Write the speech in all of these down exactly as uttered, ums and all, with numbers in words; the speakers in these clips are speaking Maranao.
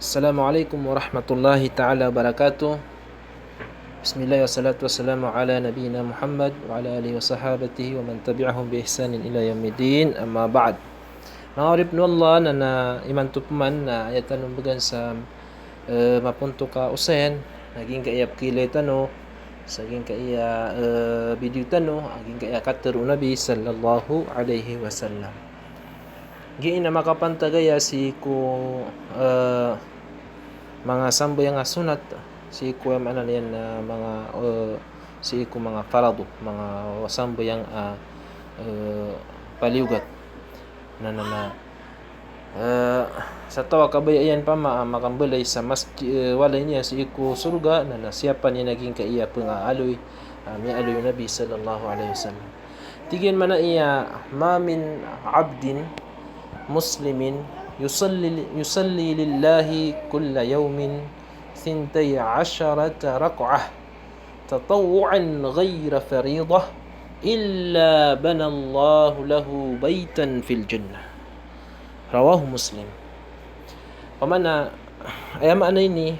Assalamu alaikum warahmatullahi ta'ala wabarakatuh. Bismillah, wassalatu wassalamu ala nabiyyina Muhammad wa ala alihi wa sahabatihi wa man tabi'ahum bi ihsanin ila yaumiddin, amma ba'd. Manga oripn o Allah, na, na imanto pman na aya tano mbgan sa, eh, mapontok a osayan, na giyangkaya pkhailay tano, sa giyangkaya, eh, video tano, a giyangkaya katharo o Nabi sallallahu alaihi wasallam. Giya na makapantag aya sii ko, eh, manga sambayang a sunnat, sii ko, aya maana niyan na manga, eh, sii ko manga farado, manga sambayang a, eh, paliyogat. Na, na, na, eh, sa taw a kabaya iyan pama a makambalay sa masji-, eh, walay niyan sii ko sorga, na, na siyapa niyan a giyangkaya pngaaloy, ah, miyaaloy o Nabi sallallahu alaihi wasallam. Tig iyan, maana iyan, "Ma min abdin muslimin yusalli, yusalli lillahi kulla yawmin thintay asharata rak'ah tatawwu'an ghayra faridah illa banallahu lahu baytan fil jannah." Rawahu Muslim. Pamana, aya maana ini,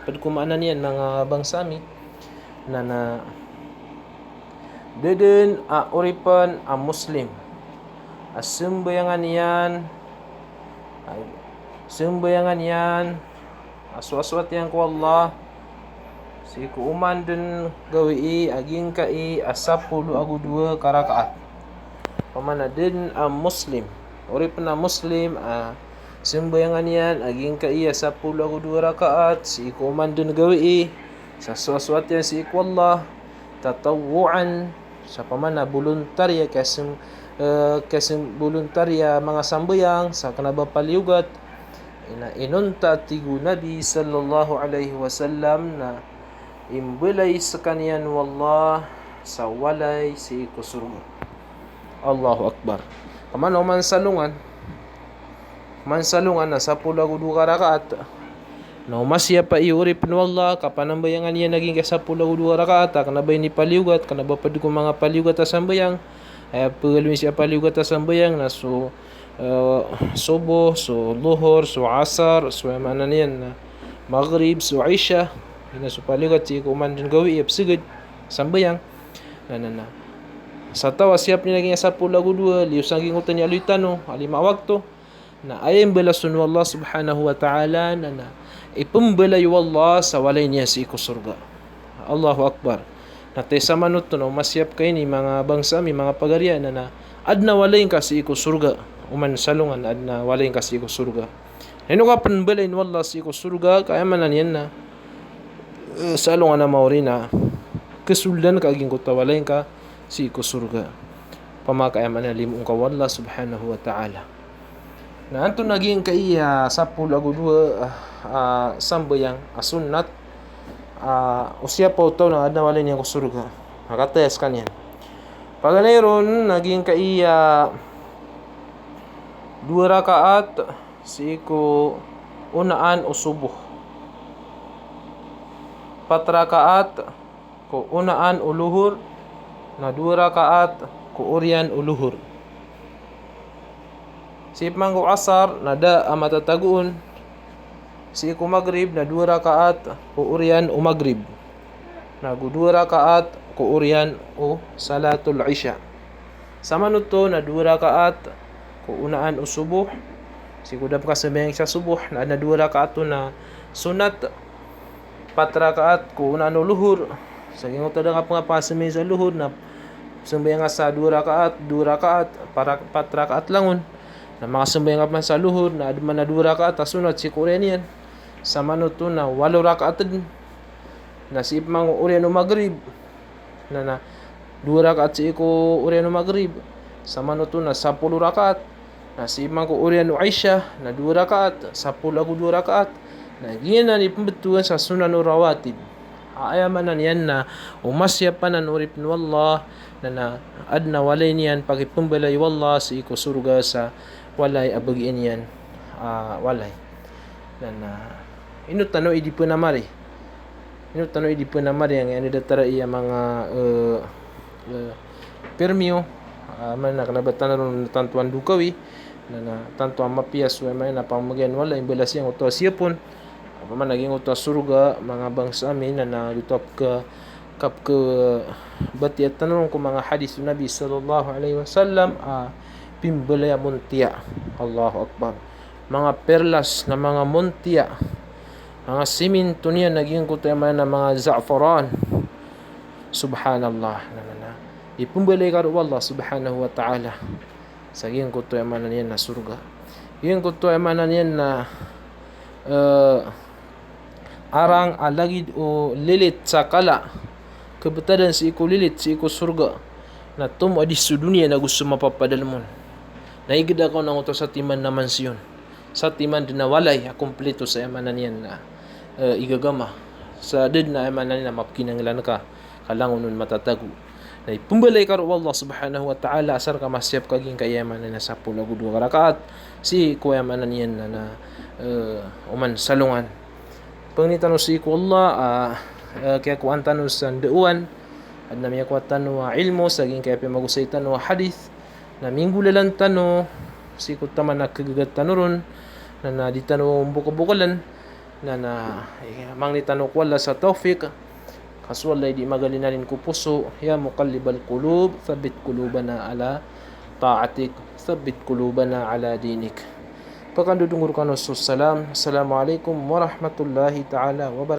pd ko maana niyan manga bangsa mi, na, na da dn a oripn a Muslim a sambayangan iyan, a sambayangan iyan a sowasowat iyan ko Allah sii ko oman dn gawii a giyangkai a sapolo ago dowa ka rakaat. Pamana da dn a Muslim, oripn a Muslim a sambayangan iyan a giyangkai a sapolo ago dowa rakaat sii ko oman dn gawii, sa sowasowat iyan sii ko Allah, tatawwu'an, sa pamana bolontarya, kasm-, eh, kasm-, bolontarya manga sambayang sa kna ba paliyogat. Ina inonta, tig o Nabi sallallahu alaihi wasallam, na imbalay skaniyan o Allah sa walay sii ko sorga. Allahu Akbar. Pamana oman sa alongan, oman sa alongan na sapolo ago dowa ka rakaat. Na o masiyapa i oripn o Allah, kapanambayangan iyan a giyangkai sapolo ago dowa rakaat a kna ba inipaliyogat, kna ba pd ko manga paliyogat a sambayang. Aya pagaloy sii a paliyogat a sambayang na so, eh, subuh, so luhur, so asar, so, aya maana niyan na maghrib, so isha. Ina so paliyogat sii ko oman dn gawii a psgd, sambayang. Na, na, na. Sa taw a siyap iyan a giyangkai sapolo ago dowa, liyo sa giyangkoto a aloy tano a lima a wakto, na aya imbalas on o Allah subhanahu wa ta'ala, na, na ipmbalay o Allah sa walay niyan sii ko sorga. Allahu Akbar. Na taw sa manoto na o masiyap ka ini manga bangsa mi, manga pagariya, na, na adn a walay ngka sii ko sorga. Oman sa alongan adn a walay ngka sii ko sorga. Na ino ka pmbalayn o Allah sii ko sorga, ka aya maana niyan na, eh, sa alongan a maori na kasoldan ka a giyangkoto a walay ngka sii ko sorga. Pama ka aya maana limo ngka o Allah subhanahu wa ta'ala. Na antonaa giyangkai a sapolo ago dowa, ah, ah, sambayang a sunnat, ah, o siyapa o taw na adn a walay niyan ko sorga. Na kataya skaniyan. Paganay ron na giyangkai a dowa rakaat sii ko onaan o subuh. Pat rakaat ko onaan o luhur, na dowa rakaat ko oriyan o luhur. Sii pman ko asar, na da a matatagoon. Sii ko magrib, na dowa rakaat ko oriyan o magrib. Na go dowa rakaat ko oriyan o salatul isha. Sa manoto na dowa rakaat ko onaan o subuh. Sii ko da pkasambayang sa subuh, na adn a dowa rakaat on a sunnat. Pat rakaat ko onaan o luhur. Sa giyangkoto a da ngka pkasambayang sa luhur, na sambayang sa dowa rakaat, dowa rakaat, para-, pat rakaat langon. Na makasambayang ka pman sa luhur, na adn man a dowa rakaat a sunnat sii ko oriyan iyan. Sa manoto na walo rakaat dn. Na sii pman ko oriyan o magrib. Na, na dowa rakaat sii ko oriyan o magrib. Sa manoto na sapolo rakaat. Na sii pman ko oriyan o isha, na dowa rakaat, sapolo ago dowa rakaat. Na giyanan i pmbtowan sa sunan o rawatib. Aya maana niyan na o masiyap anan o oripn o Allah, na, na adn a walay niyan pakipmbalay o Allah sii ko sorga sa walay a bagian iyan, ah, walay. Na, na ino tano i di pn a mari. Ino tano i di pn a mari angkaya anda datar i a manga, eh, eh, permiyo, ah, maana kna ba tano ron tantoan do kawi, Na, na tanto a mapiya so aya maana niyan na pamamagiyan o Allah, imbalas iyan oto a siyapon. Opama na giyangkoto a sorga, manga bangsa ami, na, na giyoto a pka-, kapkabatiya tano ron ko manga hadith o Nabi sallallahu alaihi wasallam a pimbalay a montiya. Allahu Akbar. Manga perlas na manga montiya. Manga siminto niyan na giyangkoto aya maana niyan na manga za'faran. Subhanallah. Na, na, na. Ipmbalay ka roo o Allah subhanahu wa ta'ala sa giyangkoto aya maana niyan na sorga. Giyangkoto aya maana niyan na, eh, arang a lagid o lilit sa kala, kabtadan sii ko lilit sii ko sorga, na tomo a di so doniya nago so mapapadalm on. Na igda ka on angkoto a satiman a mansiyon, satiman dn a walay a komplito sa aya maana niyan na, eh, igagama. Sa da dn a aya maana niyan na mapkinanglan ka, ka langon on matatago. Na ipmbalay ka roo o Allah subhanahu wa ta'ala asar ka masiyap ka giyangkaya aya maana niyan na sapolo ago dowa ka rakaat sii ko aya maana niyan na, na, eh, oman salongan. Pangnin tano sii ko Allah a, eh, kiyakowa tano sa ndaowan, adn a miyakowa tano a ilmo sa giyangkaya piyamagosay tano a hadith, na minggolalan tano sii ko taman a kagaga tano ron, na, na di tano mbokabokalen, na, na, eh, mangni tano ko Allah sa tawfiq. Ka so Allah i di magalinalin ko poso, ya muqallibal qulub, thabbit qulubana ala ta'atik, thabbit qulubana ala dinik. Pakandodongor kano so salam. Assalamu alaikum warahmatullahi ta'ala wabarakatuh.